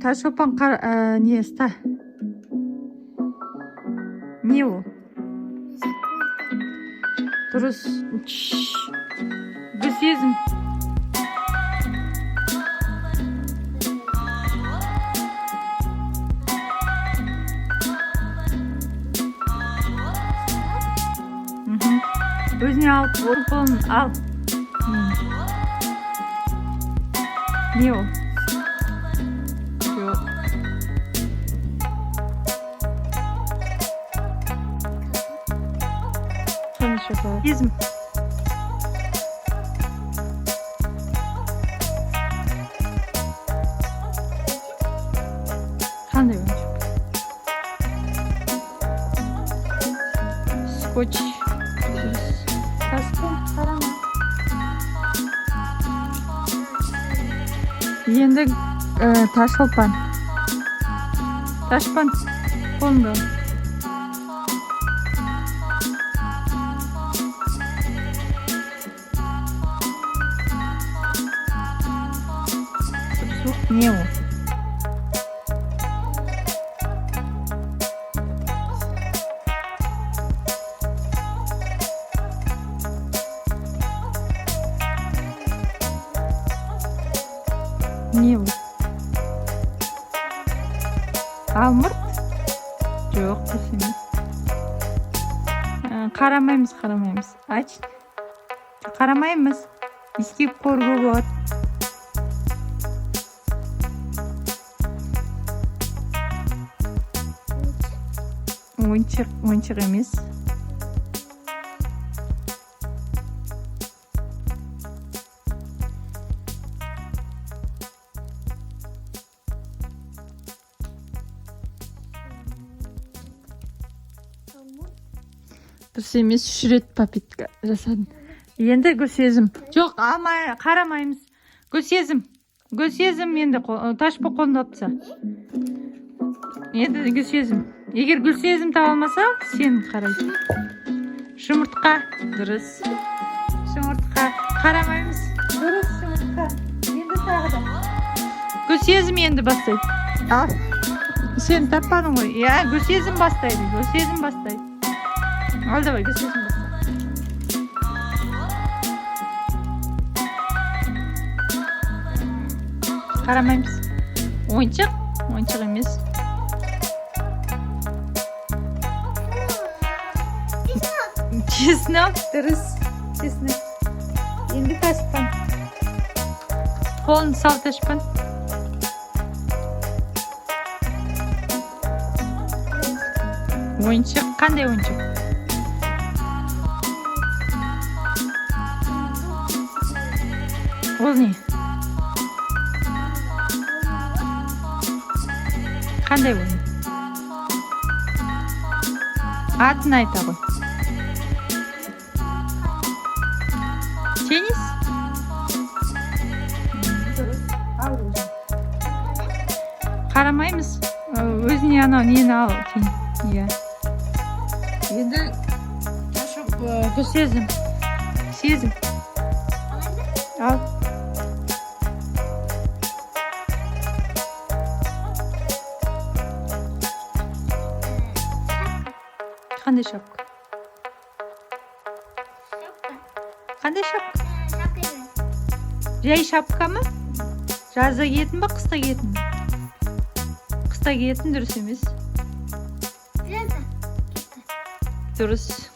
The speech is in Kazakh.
Ташолпан, не ста? Не ол? Дұрыс. Чш. Гүлсезім. Мхм. Өзіне алып, оң қолын ал. Не ол? Жоқ. Қандай шоколад? Сезім. Қандай ойыншық? Скотч. Дұрыс. Таспен қарама. Енді Ташолпан. Ташпан, қолыңды ал. Сұп-суық не ол? Не ол? Алмұрт? Жоқ, дұрыс емес. Қарамаймыз, қарамаймыз. Айтшы. Қарамаймыз. Иіскеп көруге болады. Ойыншық, ойыншық емес. Дұрыс емес, үш рет попытка жасадым. Енді Гүлсезім. Жоқ, алмай, қарамаймыз. Гүлсезім. Гүлсезім, енді ташпа қолында алып таста. Енді Гүлсезім. Егер Гүлсезім таба алмаса, сен қарайсың. Жұмыртқа. Дұрыс. Жұмыртқа. Қарамаймыз. Дұрыс, жұмыртқа. Енді тағы да. Гүлсезім енді бастайды. Ал. Сен таппадың ғой. Иә, Гүлсезім бастайды. Гүлсезім бастайды. Ал, давай, Гүлсезім баста. Қарамаймыз. Ойыншық? Ойыншық емес. Чеснок, дұрыс. Чеснок. Енді Ташпан. Қолын сал, Ташпан. Ойыншық. Қандай ойыншық? Ол не? Қандай ойын? Атын айта ғой. Теннис? Дұрыс. Ал өзің. Қарамаймыз. Өзіне анау нені ал. Иә. Енді Гүлсезім. Сезім. Ал. Қандай шапка? Қандай шапка? Жай шапка ма? Жазда киетін ба, қыста киетін ба? Қыста киетін дұрыс емес. Дұрыс.